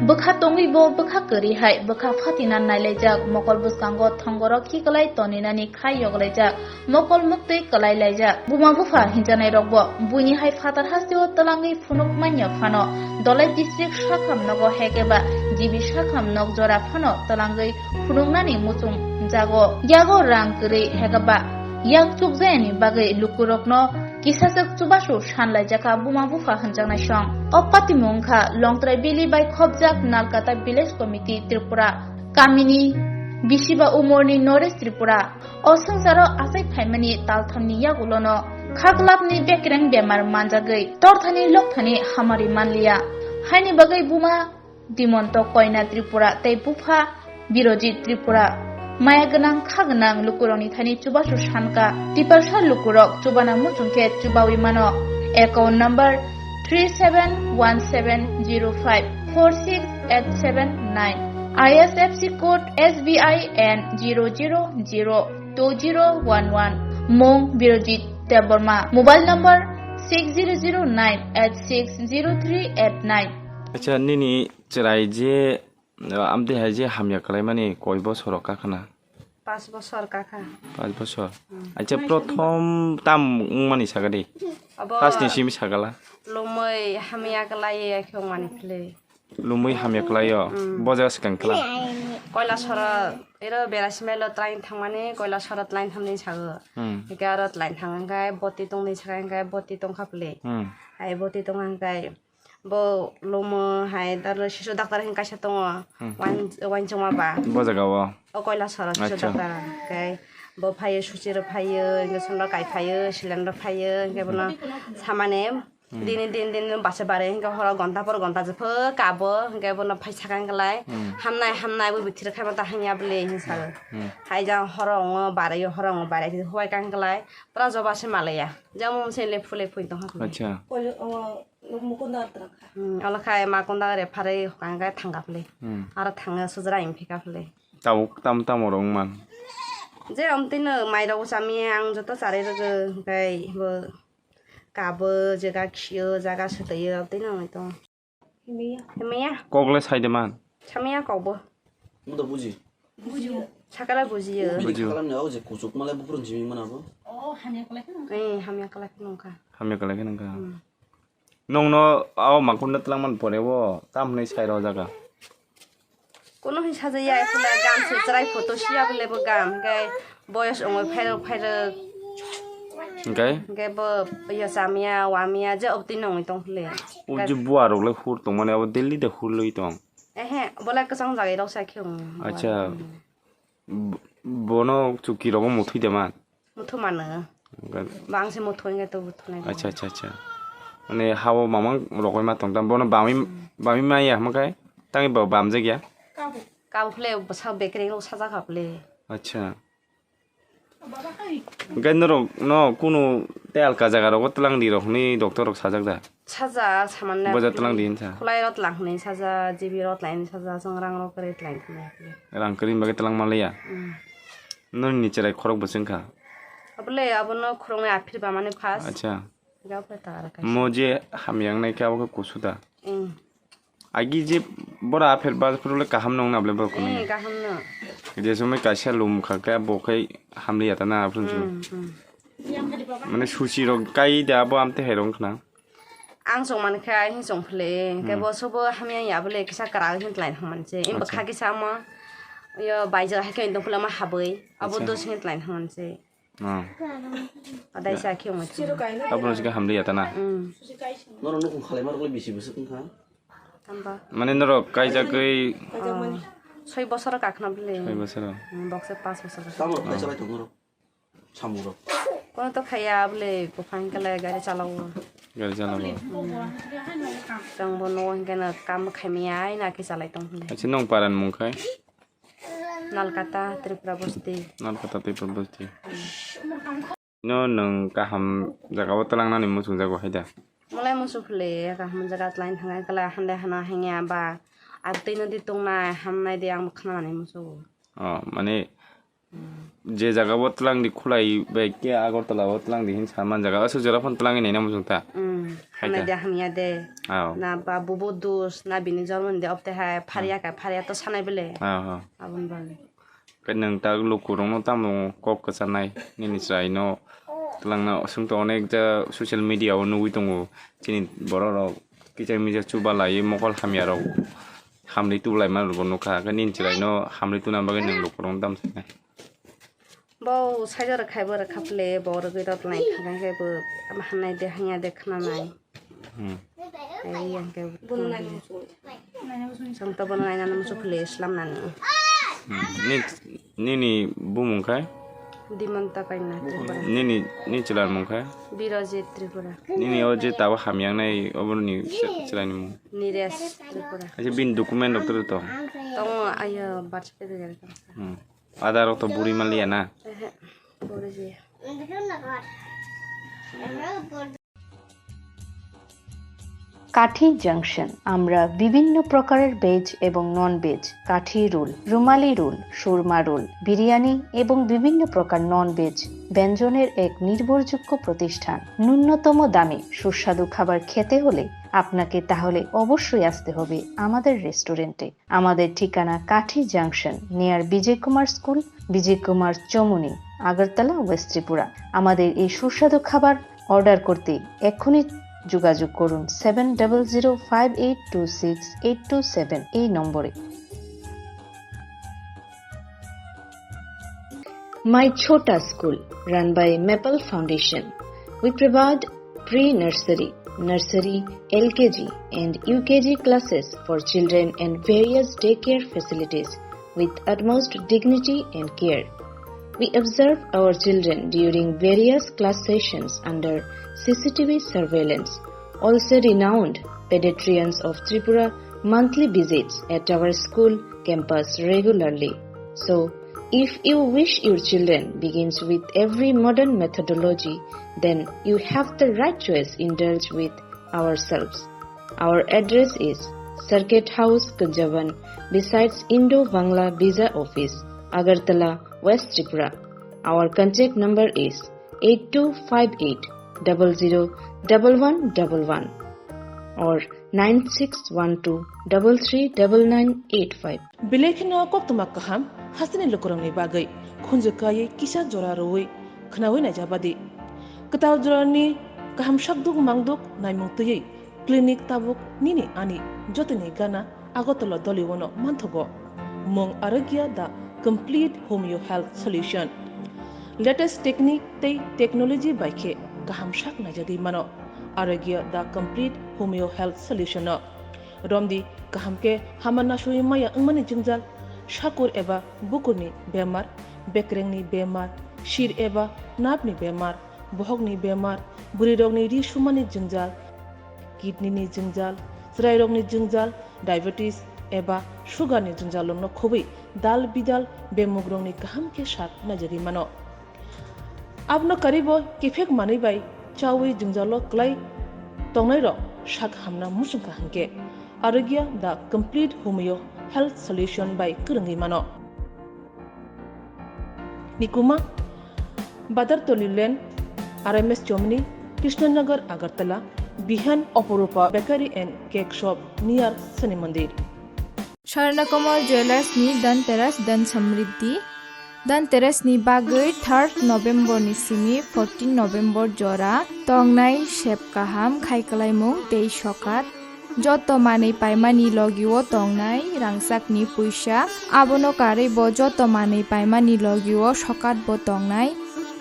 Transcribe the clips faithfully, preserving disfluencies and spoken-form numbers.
Bwkha tongwi bo bwkha kwrwi hai bwkha phatina nailaijak, mokol bwskango thongorok khiklai toninani khai yoglaijak, mokol muktwi kwlai laijak. Buma bupha hinjanairokbo buini hai phatar hasteo twlangwi phunuk manya phano, Dholai district sakham nogo hekeba G B sakham nok jora phano twlangwi phunuknani muchung jago. Yago rang kwrwi hekeba yak chukjayani bagwi lukurokno kisajak chubachu sanlaijakha buma bupha hinjaknai song. O patimung wngkha Longtrai Valley bai khopjak Nalkata Village Committee Tripura, kamini bisiba umorni Noresh Tripura. O swngcharo achai phaimani talthamni yagulono khaklapni bekereng bemar manjagwi torthani lokthani hamari manliya. Haini bagwi buma Dimonto Koina Tripura tei bupha Birojit Tripura maya gwnang kha gwnang lukurokni thani chubachu sankha. Tiprasa lukurok chubana muchung khe chubawi mano. Account number three seven one seven zero five four six eight seven nine, I S F C code S B I N zero zero zero two zero one one. Mung Birojit Debbarma. Mobile number six zero zero nine eight six zero three eight nine. Acha, nini chwrai je, uh, amtwi hai je hamya kalaimani koi bosor rok kakhana? Pas bosor kakha. Pas bosor. Hmm. Acha, prothom tam wngmani sagadi? Abo first ni simi sagala? Lumui hamya kalai ya khe wngmani philwi. Lumui hamya kalaio. Hmm. Bo jaga swkang kala? Koilasoro, ero berasimelo train thangmani, Koilasoro train thamni sago. Hmm. Hingke aro train thang hingke boti tongni saka hingke boti tongkha philwi. Hmm. Hai boti tong hingke bo lumo hai daro sisu doctor hin kaisa tongo. Hmm. Wain, wain chuma ba. Bo jaga o? O Koilasoro sisu doctor. Acha. Hingke bo phaio, suchiro phaio, injection rok kai phaio, saline rok phaio, hingke bono samani Hmm. Dini din din basa bare hingke horo gonta por gonta jephru kabo hingke bono phai sakang kelai Hmm. Hamnai hamnai bo bithir khaima ta hanya bwle hinsa Hmm. Hai jang horo ongo bare yo horo ongo bare huai kang kelai pura joba se malaya jang mum se lephu lephu tong hakle. Acha. Olo khai ma kunda re phare hokang kai thangkha bwle Hmm. Aro thanga sujra im phika bwle. Tabuk tam tam oro wngman. Je omtino mai rok chami ang joto chari rwgwi hingke bo. Kabo, jaga khiyo, jaga swtaiyo, tei nangwi tongo. Himya. Himya. Kok le sai de man. Samya kokbo. Mo to buji. Sakala bujiyo. Bujiyo. Bini khalam ni o je kuchuk malai bukrun jimi mana bo. Eh, hamya kalai phano wngkha. Hamya kalai phano wngkha. Hmm. Nongno o makhunno twlangman pore o, tam hwnwi sai rw jaga. Kono hin sajaya, ekhula gam se chwrai photo siya bole bo gam, hingke boyos ongoi phairok phairok. Hingke? Hingke bo yo chamya, wamya, je obtwi nongoi tong phile. O je buarok le hur tongmani, abo Delhi de hur loi tong. Ehe, bole kwchang jagai rok sa khe ong. Acha. Hmm. B-, bono chuki rogo muthwi de man. Muthumano. Hwnkhe bangsi muthungya to buthunai. Acha, acha, acha. Mane hao mamang rogoi ma tongtam. Bono bami, bami maya hwnkhe tangwi bo bamjakya. Kabo khle bwsa bekereng rok sajak kha bwle. Acha. Hwnkhe norok no kunu tei alka jaga rogo twlang di rok hwnwi doctor rok sajak da? Sajak samanna. Boja twlang di hinsa. Khulai rok twlang hwnwi sajak, G B rok twlang hwnwi sajak, chwng rang rok kwrwi twlang hwnwi. Rang kwrwi bagwi twlang manliya? Hmm. Nini cherai khorok bo chwngkha? Abole abono khoroknwi aphir bamani first. Acha. Gabra ta ara kaisa. Mo je hamya wngnai khe abo khe kusu da? Hmm. Agi je bora apher ba phuru le kaham nong na ble borok ni. Eh, kaham no. Je somoi kaisa lum kha khe bo khai hamliya ta na aphuru. Hmm, hmm. Mane susi rok kai da abo amte hai rong khna. Ang chong man khe, ang chong phle, hingke bo sobo hamya ya bole kisa kwrak hin tlai thang man se. Im bwkha kisa mo, yo baija hai khe dong phle ma habwi, abo dos hin tlai thang man se. Adai sa khe mo. Abo no sika hamli ya ta na. Noro nukung khalai ma rok le bisi bwswk wngkha? Tamba. Mane norok kaijagwi soi bosor kakhna bole. Soi bosor. Bokse pas bosor. Tamo khai chalai tong norok? Samung rok. Kono to khaya bole, buphang kele gari chalawo. Gari chalawo. Tang bono hingke na kam khaimaya, ai na khe chalai tong hwnle. Acha nong paran mung khai? Nalkata Tripura Bosti. Nalkata Tripura Bosti. No nung kaham jaga o twlang nani muchung jago hai da? Mulai musu phule kaham jaga twlang thang kala hande hana hengya ba. Abtwi no di tong nai ham nai di ang khna nani musu. Oh, mane Je jaga bo twlang di khulai bai khe Agartala o twlang di hin sa man jaga, aswk jora phano twlangwi naina muchung ta. Hmm. Hai ta. Hamya de, hamya de. Aw. Na ba bubo dos, na bini jormo ni de obte hai, phariya ka, phariya to sanai bele. Aw, aw. Aboni bagwi. Khe nwng ta lukurokno tamo kok kwchanai nini chwraino twlangna? Chwng to onek ja social media o nugwi tongo, chini borok rok kisa misa chubalai mokol hamya rok hamri tubulai ma rok nukha, khe nini chwraino hamri tubuna bagwi nwng lukurokno tamo sanai? Bo saijora khai bo rwkha phle, bo rwgwi rot lai thangkhe bo ama hanai de hanya de khna nai. Hmm. Ai yang ke. Sam to bono naina nang musu phle slam nani. Hmm. Ni, nini bumung khai? Dimanta Kaina Tripura. Nini, ni chwla mung khai? Birajit Tripura. Nini o je tabo hamyang nai obo ni chwla ni mung? Niresh Tripura. Acha bin document rok to to? Tongo ayo birth certificate. Hmm. Ada rok to buri maliya na? Ehe, buri jiya. কাঠি জাংশন। আমরা বিভিন্ন প্রকারের ভেজ এবং non veg, কাঠি রোল, রুমালি রোল, সুরমা রোল, বিরিয়ানি এবং বিভিন্ন প্রকার non veg ব্যঞ্জনের এক নির্ভরযোগ্য প্রতিষ্ঠান। ন্যূনতম দামে সুস্বাদু খাবার খেতে হলে আপনাকে তাহলে অবশ্যই আসতে হবে আমাদের রেস্টুরেন্টে। আমাদের ঠিকানা কাঠি junction, near Bijoy Kumar school, Bijoy Kumar Chowmuhani, Agartala, west Tripura. আমাদের এই সুস্বাদু খাবার অর্ডার করতে এক্ষুনি যোগাযোগ করুন seven double zero five eight two six eight two seven এই নম্বরে। My Chhota School, run by Maple Foundation. We provide pre-nursery, nursery, L K G and U K G classes for children and various daycare facilities with utmost dignity and care. We observe our children during various class sessions under C C T V surveillance. Also renowned pediatricians of Tripura monthly visits at our school campus regularly. So, if you wish your children begins with every modern methodology, then you have the right choice. Indulge with ourselves. Our address is Circuit House, Kunjaban, besides Indo-Bangla Visa Office, Agartala, West Tripura. Our contact number is eight two five eight double zero double one double one or nine six one two double three double nine eight five. Belai kheno koktwma kaham hasteni lukurokni bagwi khunju kaiwi kisa jora rwui khwnaui naijabadi. Kwtal jorani kaham sakduk mangduk naimung twiwi clinic tabuk nini ani jotoni gana Agartala Doliwono manthogo. Mung Arogya the complete homeo health solution. Latest technique tei technology bai khe kaham sak naijagwi mano Arogya the complete homeo health solution no. Romdi kaham khe hama nasui maya wngmani jwngjal, sakur eba bukurni bemar, bekrengni bemar, sir eba napni bemar, bohokni bemar, bwrwirokni ri sumani jwngjal, kidney ni jwngjal, chwrairokni jwngjal, diabetes eba sugar ni jwngjal rokno khobwi dal bidal bemugrokni kaham khe sak naijagwi mano. Abono karibo kiphek manwi bai chawi jwngjalo kwlai tongnairok sak hamna muchungkha hinkhe Arogya the complete homeo health solution bai kwrwngwi mano. Nikuma, Badartoli Lane, R M S Chomni, Krishnanagar, Agartala, Bihan Oporupa Bakery and Cake Shop near Shani Mandir. Swarnakomal Jewellers ni Dhanteras Dhan Samriddhi. Dhanteras ni bagwi third November ni simi fourteen November jora tongnai sep kaham khai kwlaimung tei sokat. Joto manwi paimani logio tongnai rangchakni puisa, abono karwi bo joto manwi paimani logio sokat bo tongnai.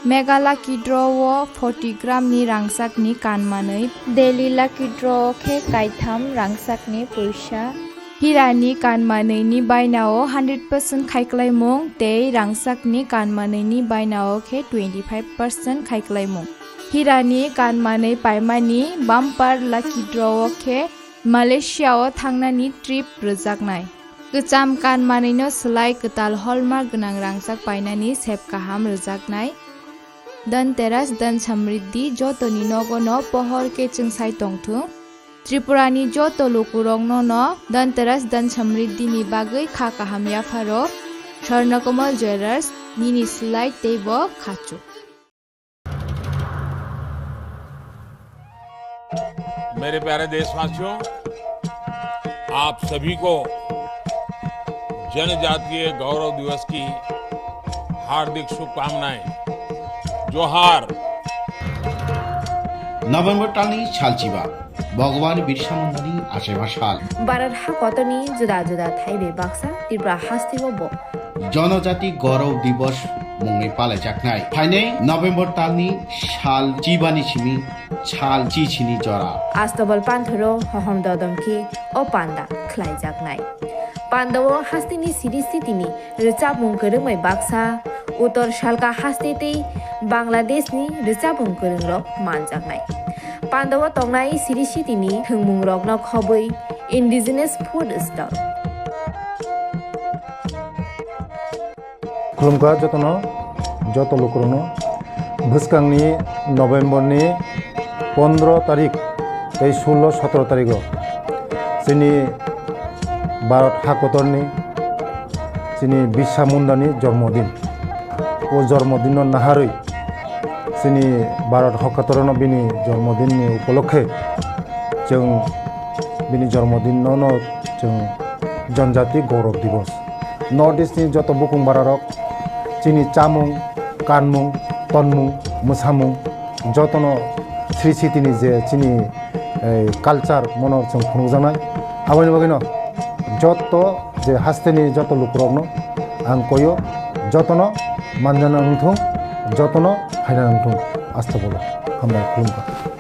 Mega Lucky Draw o forty gram ni rangchakni kan manwi, Daily Lucky Draw o khe kaitham rangchakni puisa. Hirani kan manwini bainao hundred percent khaiklaimung tei rangchakni kan manwini bainao khe twenty five percent khaiklaimung. Hirani kan manwi paimani bumper lucky draw o khe Malaysia o thangnani trip rwjaknai. Kwcham kan manwino swlai kwtal hallmark gwnang rangchak painani sep kaham rwjaknai. Dhanteras Dhan Samriddhi jotoni nogo no pohor khe chwngsai tongthung. Tripura ni joto lukurokno no Dhanteras Dhan Samriddhi ni bagwi kha kaham yapharo. Swarna Kamal Jewellers, nini slide tei bo khachu. मेरे प्यारे देशवासियों, आप सभी को जनजातीय गौरव दिवस की हार्दिक शुभकामनाएं। जोहार। November talni salchiba, Bhagwan Birsa Mundani achaiba sal. Bharat hakotorni juda juda thaibai baksa Tripura hasteo bo. Jonojati Gaurav Divas mungwi palaijaknai. Phainai November talni sal chibani simi sal chichini jora. Astabal panthoro hohom dodom khe o panda khlaijaknai. Pandao hasteni siri sitini rwchapmung kwrwngbai baksa, Uttor Salka haste tei Bangladeshni rwchapmung kwrwngrok manjaknai. Pandao tongnai siri sitini thwngmungrokno khobwi indigenous food stall. Khulumkha jotono, joto lukurokno. Bwskangni November ni pondro tarik tei sullo sotro tarigo chini Bharat hakotorni chini Birsa Mundani jormodin. O jormodinno naharwi chini Bharat hakotorno bini jormodinni upolokhe chwng bini jormodinno no chwng Janjati Gaurav Divas. North East ni joto bukung bararok chini chamung, kanmung, tonmung, mwsamung jotono sri sitini je chini culture mono chwng phunukjaknai. Aboni bagwino joto je hasteni joto lukurokno ang koyo jotono manjana wngthung, jotono phaina wngthung. Asta bolo hambai khulumkha.